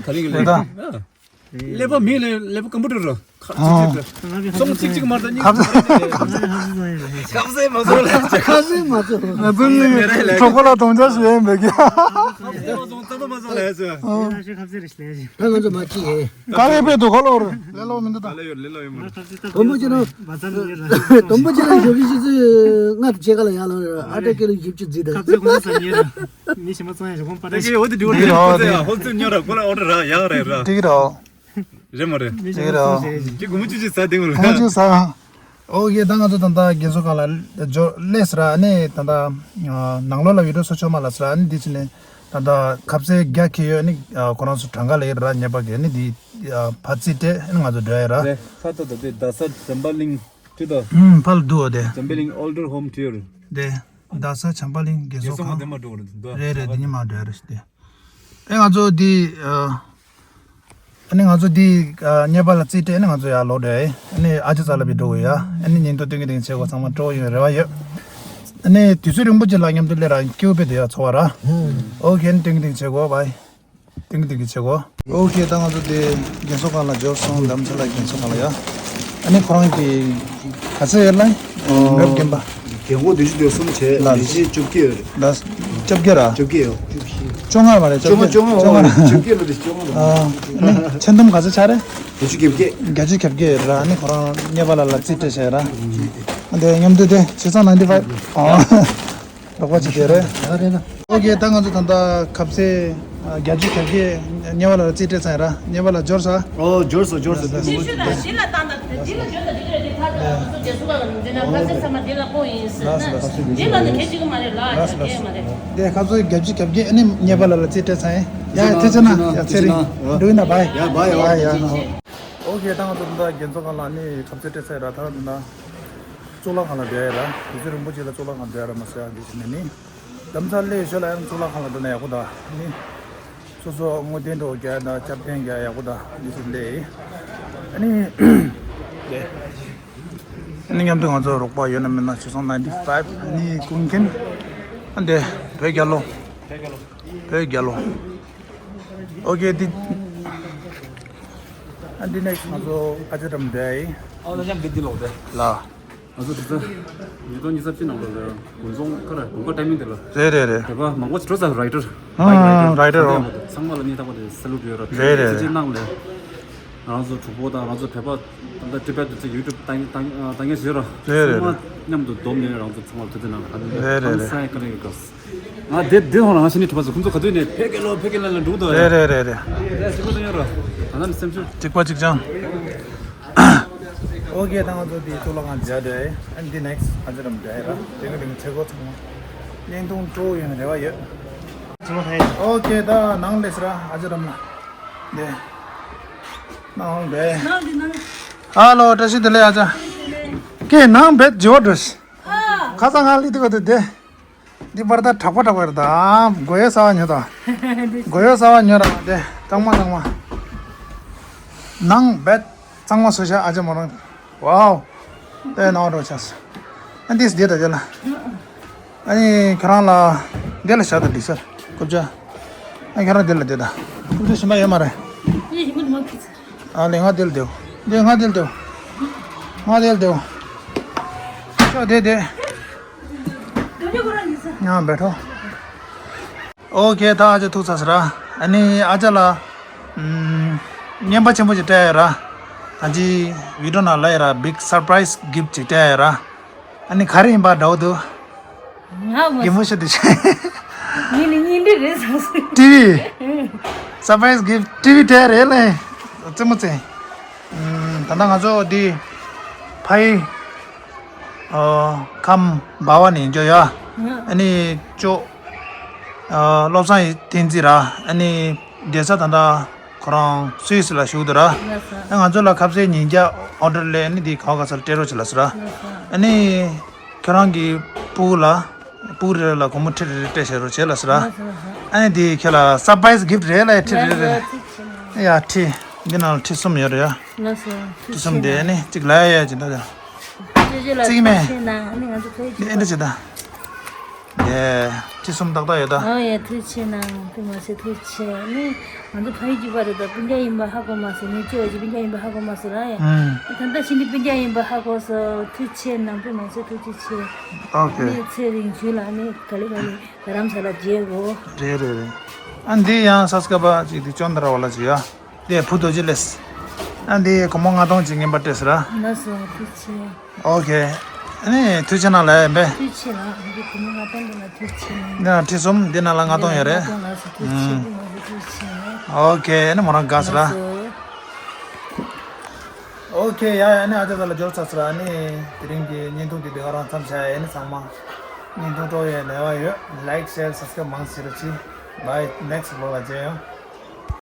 ག་རེ་གི་ལེ་རེད་ད། ཨ། ཀླད་པ་མི་ལ་ཀླད་པ་སྐམ་པོ་འགྲོ་རོ། ཁ་ཨ། ཚིག་ཚིག་རོ། སོང་ཚིག་ཚིག་མར་ད་གཉིས། ཁ་ཟས་ཁ་ཟས་མ་ཟོ་ལ། ཁ་ཟས་མ་ཟོ། ང་ཚོ་ནི་གྲོགས་པོ་ལ་དོང་ཅག་ཞུ་ཡིན་པས་ཀྱི། ཁ་ཟས་མ་ཟོ་རྩམ་པ་མ་ཟོ་ལ་ཡ་ཟོ། ཁ་ཟས་རེད་ལས། ང་ཚོ་མ་ཅི་ཡིན། ག་ལེ་པེ་དུ་ཁ་ལོར་ལེ་ལོ་མི་འདུག་ད། ལེ་ཡོད་ལེ་ལོ་ཡོད་མ། དོམ་པོ་ཅི་རང་། དོམ་པོ་ཅི་རང་ཞོགས་ཀྱི་ཆུ་ཚོད་ལྔ་དང་ཕྱེད་ཀ་ལ་ཡར་ལངས་རེད། ཨ་ཏྲ་ཀི་ལོ་བཞི་བཅུ་བརྫིས་ད། ཁ་ཚོད་ཁོ་ན་ས་ཉེ་ར། མི་ཞིག་མ་ཚང་ཡ་ཞོགས་པ་ད་ཞིག་འོ་དེ་འདྲི་བ་འདྲི་ཁོ་ཚོ་ཡ་ཧོལ་ཚོད་ཉོ་ར་ཁོ་ལ་ཨོ་ཏྲ་ར་ཡག་རེད་ར། འགྲིག་ར། རེད་མ་རེད། མི་ཞིག་མ་ཚང་ཞིག་རེད། ཀྱི་གོ་མོ་ཅུ་ཅུ་ཟ་དེ་ངོ་ལ། གོ་མོ་ཅུ་ཟ། ཨོ་ཡེ་ད་ང་ཚོ་ད་ལྟ་རྒན་གསོ་ཁང་ལ་འབྱོར་སླེབས་ཟེར་ཨ་ནི་ད་ལྟ་ནང་ལོགས་ལ་བི་ཌིའོ་བཟོ་ཆོག་མ་ལ་ཟེར་ཨ་ནི་འདི་ཕྱི་ནས་ད་ལྟ་ཁ་ཟས་རྒྱ་ཁྱེར་ཡོད་ཨ་ནི་ཁོ་རང་ཚོ་གྲངས་ཀ་ལ་ཡོད་ར་ཉེས་པ་གི་ཨ་ནི་འདི་ཕ་ཚིག་སྤྲད་ཨ་ནི་ང་ཚོ་འགྲོ་ཡ་ར། རེད་ཕ་ད་ད་དེ་རྡ་ས་བྱམས་པ་གླིང་ཁྲི་ད། ཧུམ་ཕར་འདུག་འོ་དེ། བྱམས་པ་གླིང་ཨོལ་ཌར་ཧོམ་ཊུར། དེ་རྡ་ས་བྱམས་པ་གླིང་རྒན་གསོ་ཁང་། རེད་རེད་འདི་ཉི་མ་འགྲོ་རེད་དེ། ཨེ་ང་ཚོ་འདི་ཨ། ཨ་ནི་ང་ཚོ་འདི་ཨ་ཉེས་པ་ལ་རྩིས་སྤྲད་ཨ་ནི་ང་ཚོ་ཡར་ལོག་འགྲོ་ཡ། ཨ་ནི་ཨ་ཅེ་རྩ་ལ་བི་འགྲོ་དགོས་ཡ། ཨ་ནི་ཉིན་ཐོ་སྟོན་གི་དེང་བྱེད་དགོས་ཚང་མ་སྤྲོ་ཡོང་རེ་བ་ཡོད། ཨ་ནི་དུས་ཚོད་རིང་པོ་ཅིག་ལ་མཉམ་དུ་སླེབས་ར་སྐྱིད་པོ་དཔེ་དེ་ཡ་ཚོར་བ་ར། ཨོ་ཁེ་ཨ་ནི་སྟོན་གི་དེང་བྱེད་དགོས་བའི། སྟོན་གི་དེང་བྱེད་དགོས། ཨོ་ཁེ་ད་ང་ཚོ་དེ་རྒན་གསོ་ཁང་ལ་འབྱོར་སོང་། རྡ་རམ་ས་ལ་རྒན་གསོ་ཁང་ལ་ཡ། ཨ་ནི་ཁོ་རང་གི་ག་ཚོད་ཡོད་ལ། ཨོ། རབ་རྒན་པ། རྒན་གོག་བདུན་ཅུ་དོན་གསུམ་བྱས། ལ། ལས་བྱེད་བཅོ་བརྒྱད་ཡོད་རེད། ལ། བཅོ་བརྒྱད་ར། བཅོ་བརྒྱད་ཡོད། བཅོ་ལྔ་མ་རེད། བཅོ་ལྔ་བཅོ་ལྔ། བཅོ་ལྔ་རེད། བཅོ་བརྒྱད་ལ་དེ་བཅོ་ལྔ་རེད། ཨ་ནི་ཚོན་དུམ་ག་ཚོད་ཆགས་རེད། བརྒྱད་ཅུ་གྱ་བརྒྱད། བརྒྱད་ཅུ་གྱ་བརྒྱད་ར། ཨ་ནི་ཁོ་རང་ཉེས་པ་ལ་ལ་རྩིས་སྤྲད་བྱས་ར། དེ་མཉམ་དུ་དེ་བྱེད་སྟངས་ནའིན་ཊི་ཕའིབ། ཨ། རོགས་པ་བྱེད་དེ་རེད། ཡ་རེད་ན། ཨོ་ཁེ་ད་ང་ཚོ་ད་ལྟ་ཁ་ཟས་བརྒྱད་ཅུ་གྱ་བརྒྱད་ཉེས་པ་ལ་རྩིས་སྤྲད་ཚར་ར། ཉེས་པ་ལ་འབྱོར་ས། ཨོ་འབྱོར་སོང་འབྱོར་སོང་། དེ་ཤི་ཤུ་དང་འདི་ལ་བཏང་དང་འདི་ལ་འབྱོར་དང་འདི་ལ་འདི་ཐར་དང་ང་ཚོ་རྒྱལ་སུ་ག་ལ་མི་འཛིན་ན་ཁ་ཟས་ཚང་མ་འདི་ལ་ཕོག་ཡིན་ཟེར་ན། འདི་ལ་ནི་གལ་ཆེ་གི་མ་རེད་ལ་ཡ་གལ་མ་རེད། དེ་ཁ་ཟས་བརྒྱད་ཅུ་གྱ་བརྒྱད་ཨ་ནི་ཉེས་པ་ལ་ལ་རྩིས་སྤྲད་ཚར་ཡིན། ཡ་ཐེ་ཆེ་ན་ཡ་ཚེ་རིང་འགྲོ་ཡིན་ན་བའི། ཡ་བའི་ཡ་ཡ་ན་ཧོ། ཨོ་ཁེ་ད་ང་ཚོ་ད་ལྟ་རྒན་གསོ་ཁང་ལ་ནི་ཁ་ཟས་སྤྲད་ཚར་ར། ད་ད་ལྟ་གཙུག་ལག་ཁང་ལ་བསྡད་ཡ་ར། དུས་ཚོད་རིང་པོ་ཅིག་ལ་གཙུག་ལག་ཁང་བསྡད་ཡ་ར་མ་ཟེར་ཡ་འདི་ཞིག་ནས་ནི། རྡ་རམ་ས་ལ་ལས་ཞོར་ལ་ཡང་གཙུག་ལག་ཁང་ལ་འགྲོ་ན་ཡག་པོ་ད། ནི། སོ་སོ་བསྔོ་རྟེན་འགྲོ་རྒྱག་ཡ་ད་སྐྱབས་རྟེན་རྒྱག་ཡག་པོ་ད་འདི་ཞིག་ལས། ཨ་ནི། ཨ་ནི་མཉམ་དུ་ང་ཚོ་རོགས་པ་ཡོད་ན་མེད་ན་བྱས་ཙང་ནའིན་ཊི་ཕའིབ་ཨ་ནི་ཀུན་མཁྱེན། ཨ་འདི་བོད་རྒྱལ་ལོ། བོད་རྒྱལ་ལོ། ཨོ་ཁེ་འདི། ཨ་འདི་ནེག་སི་ཊི་ང་ཚོ་ཨ་ཅེ་རམ་འདྲ་ཡིན། ཨོ་ལ་ཉམས་འདི་འདི་ལོག་དེ། ལ། ང་ཚོ་དེ་ཚོ་ཉིས་སྟོང་ཉི་ཤུ་རྩ་གཅིག་ནང་ལོགས་ལ་དགུན་ཚོང་ཁ་ར་དགུན་ཁ་ཊའི་མིང་དེ་ལ། རེད་རེད་རེད། བོད་པ་མང་པོ་ཅིག་འགྲོ་ས་རའི་ཌར། ཨང་རའི་ཌར། རའི་ཌར་ཚང་མ་ལ་སྙིང་ཐག་པ་ནས་སེ་ལུ་ཊི་ཡོད་ར། རེད་རེད་རེད། ཅི་ཅི་གནང་ལས། ང་རང་ཚོ་གྲོགས་པོ་དང་ང་ཚོ་བོད་པ་ད་ལྟ་ཊི་བེཊ་དུ་ཚོ་ཡུ་ཊུབ་ལྟ་ལྟ་ལྟ་མཁན་ཞིག་ཡོད་ར། རེད་རེད་ཚང་མ་རེད། མཉམ་དུ་བསྡོམས་ནས་རང་ཚོ་ཚང་མ་ཐུགས་རྗེ་གནང་། རེད་རེད་རེད། ང་དེ་དེ་ཧོང་ལ་ང་ཤི་ནི་ཐུབ་པ་ཚོ་ཁོང་ཚོ་ག་དུས་ནས་ཕེ་གེ་ལོ་ཕེ་གེ་ལ་ལ་འགྲོ་གི་འདུག་རེད་རེད་རེད་རེད། དེ་ཞིག་པོ་དུ་ཡོད་ར། ད་ནམ་སེམས་ཤུགས། གཅིག་པ་གཅིག་རྐྱང་། ཨོ་ཁེ་ད་ང་ཚོ་དེ་གཙུག་ལག་ཁང་མཇལ་འདོད་ཡོད། ཨ་ནི་དེ་ནེག་སི་ཊི་ཨ་ཅེ་རམ་འདྲ་ཡོད་ར། དེ་ག་དེ་ཚེ་སྒོ་ཚང་མ་བརྙན་ཐུང་སྤྲོ་བོ་ཡོང་རེ་བ་ཡོད། ཨོ་ཁེ་ད་ནང་སླེབས་ར་ཨ་ཅེ་རམ་ལ། དེ། ནང་སླེབས། ཧ་ལོ་བཀྲ་ཤིས་བདེ་ལེགས་ཨ་ཅག་ཀེ་ནང་བེད་འཇོག་འགྲོ་ཤི། ཁ་སང་ང་ལི་དེ་ག་དུ་དེ། འདི་པར་ད་དྲག་པོ་དྲག་པོ་རེད་ད། མགོ་ཡོད་ས་བ་ཉོ་ད། མགོ་ཡོད་ས་བ་ཉོ་ར་དེ་གཙང་མ་གཙང་མ། ནང་བེད་གཙང་མ་བཟོས་ཤག་ཨ་ཅག་མོ་རང་། ཝའོ། དེ་ནང་འགྲོ་ཆགས། ཨ་འདིས་བསྡད་ད་དེ་ལ། ཨ་ནི་ཁྱོད་རང་ལ་འདི་ལ་བཞག་ད་འགྲིག་ས་རྐུབ་ཇ། ཨ་ཁྱོད་རང་འདི་ལ་བསྡད་ད། རྐུབ་ཇ་ཞིམ་པ་ཡོད་མ་རེད། ཨ་ལེ་ང་འདི་ལ་བསྡད། འདི་ང་འདི་ལ་བསྡད། ང་འདི་ལ་བསྡད། ཤོག་བསྡད་བསྡད། ཡང་བེད་འགྲོ། ཨོ་ཁེ་ད་ཨ་ཅག་ཐུག་ཚར་ཟེར་ར། ཨ་ནི་ཨ་ཅག་ལ། ཨམ། རྔན་པ་ཆེན་པོ་ཞིག་སྤྲད་ཡོད་ར། ད་ཅི་བི་ཌིའོ་ནང་ལ་ཡོད་ར། བིག་སར་པ་རའི་སི་གིཕ་ཊི་ཅིག་སྤྲད་ཡོད་ར། ཨ་ནི་ག་རེ་ཡིན་པ་འདྲ་བོ་འདུག་ང་མ་གད་མོ་ཤོར་དུ་ཆེ། ངས་ནི་གཉིས་འདྲེ་རེད་བསམ་སོང་། ཊི་བི། སར་པ་རའི་སི་གིཕ་ཊི་ཊི་བི་སྤྲད་རེད་ལེ། རྩེད་མོ་རྩེ། ཨམ། ད་ལྟ་ང་ཚོ་འདི། ཕ་ཡི། ཨ། ཁམས་འབའ་བ་ནས་འབྱོར་ཡ། ཨ་ནི་ཅོ། ཨ། བློ་བཟང་ཡི་བསྟན་འཛིན་ར། ཨ་ནི་བསྡད་ས་ད་ལྟ་ཁོ་རང་སུད་སི་ལ་བཞུགས་འདུག་ར། ཨ་ང་ཚོ་ལ་ཁ་ཟས་ཉིས་བརྒྱ་ཨོ་ཌར་སླེབས། ཨ་ནི་འདི་ག་བ་ག་ས་ལ་སྤྲད་རོགས་བྱེད་ལབ་ཟེར་ར། ཨ་ནི་ཁྱོད་རང་གི་སྤུ་གུ་ལ། སྤུ་གུ་རེ་རེ་ལ་སྒོར་མོ་ཁྲི་རེ་རེ་སྤྲད་བྱེད་རོགས་བྱེད་ལབ་ཟེར་ར། ཨ་ནི་འདི་ཁྱོད་ལ་སར་པ་རའི་སི་གིཕ་ཊི་རེད་ལ་ཡ། ཁྲི་རེ་རེ་རེད། ཡ་ཁྲི། འདི་ནང་ལ་ཁྲི་གསུམ་ཡོད་རེད་ཡ། ཁྲི་གསུམ་དེ་ཨ་ནི་གཅིག་ལ་ཡ་ཡ་གཅིག་ད་ཡ། བརྩིགས་མེད། ཨེ་འདྲ་བྱེད་ད། ཡེ། ཁྲི་གསུམ་ཏག་ཏག་ཡོད་ད། ཨོ་ཡ། ཐུགས་རྗེ་ཆེ་གནང་། དཔེ་མ་སྲིད་ཐུགས་རྗེ་ཆེ། ནི་ང་ཚོ་ཕ་ཡུལ་གྱི་པ་རེད་ད། སྤུན་ཀྱག་ཡིན་པ་ཧ་གོ་མ་སོང་། ངས་བཅོས་ཀྱི་སྤུན་ཀྱག་ཡིན་པ་ཧ་གོ་མ་སོང་ར་ཡ། ཨུམ། ད་ལྟ་ཕྱིན་ནི་སྤུན་ཀྱག་ཡིན་པ་ཧ་གོ་སོང་། ཐུགས་རྗེ་ཆེ་གནང་། དཔེ་མ་སྲིད་ཐུགས་རྗེ་ཆེ། ཨོ་ཁེ། ནི་ཚེ་རིང་བྱུང་ལ་ནི་ག་ལེ་ག་ལེ་རྡ་རམ་ས་ལ་མཇལ་གོ། རེད་རེད་རེད། ཨ་འདི་ཡང་ས་སྐ་པ་ཅིག་འདི་ཅོན་ཏ་ར་ཝ་ལ་ཅིག་ཡ། དེ་བུ་རྡོ་རྗེ་ལེས། ཨ་འདི་སྒོར་མོ་ལྔ་སྟོང་ཅིག་རྔན་པ་སྤྲད་ཟེར་ར། ལགས་སོ། ཐུགས་རྗེ་ཆེ། ཨོ་ཁེ། ཨ་ནི་ཐུགས་རྗེ་གནང་ལབ་ཡིན་པས། ཐུགས་རྗེ་ཆེ་ལགས། འདི་སྒོར་མོ་ལྔ་སྟོང་འདི་ལ་ཐུགས་རྗེ་ཆེ་གནང་། འདི་ན་ཁྲི་གསུམ། འདི་ན་ལ་ལྔ་སྟོང་ཡོད་རེད། ལྔ་སྟོང་ལགས་སོ། ཐུགས་རྗེ་ཆེ། ཨུམ། ཐུགས་རྗེ་ཆེ། ཨོ་ཁེ། ཨ་ནི་མོ་རང་དགའ་ཟེར་ར། ལགས་སོ། ཨོ་ཁེ། ཡ་ཡ། ཨ་ནི་ཨ་ཅག་ཚ་ལ་འབྱོར་ཚར་ཟེར་ར། ཨ་ནི་དེ་རིང་གི་བརྙན་ཐུང་འདི་འདི་ག་རང་མཚམས་བཞག་ཡ། ཨ་ནི་ཚང་མ་བརྙན་ཐུང་སྤྲོ་ཡའི་རེ་བ་ཡོད། ལའིཀ་ཤེར་སབ་སི་ཀ་རའིབ་མང་ཙམ་བྱེད་རོགས་གྱིས། བའི་ནེག་སི་ཊི་བི་ལོག་ལ་མཇལ་ཡོང་།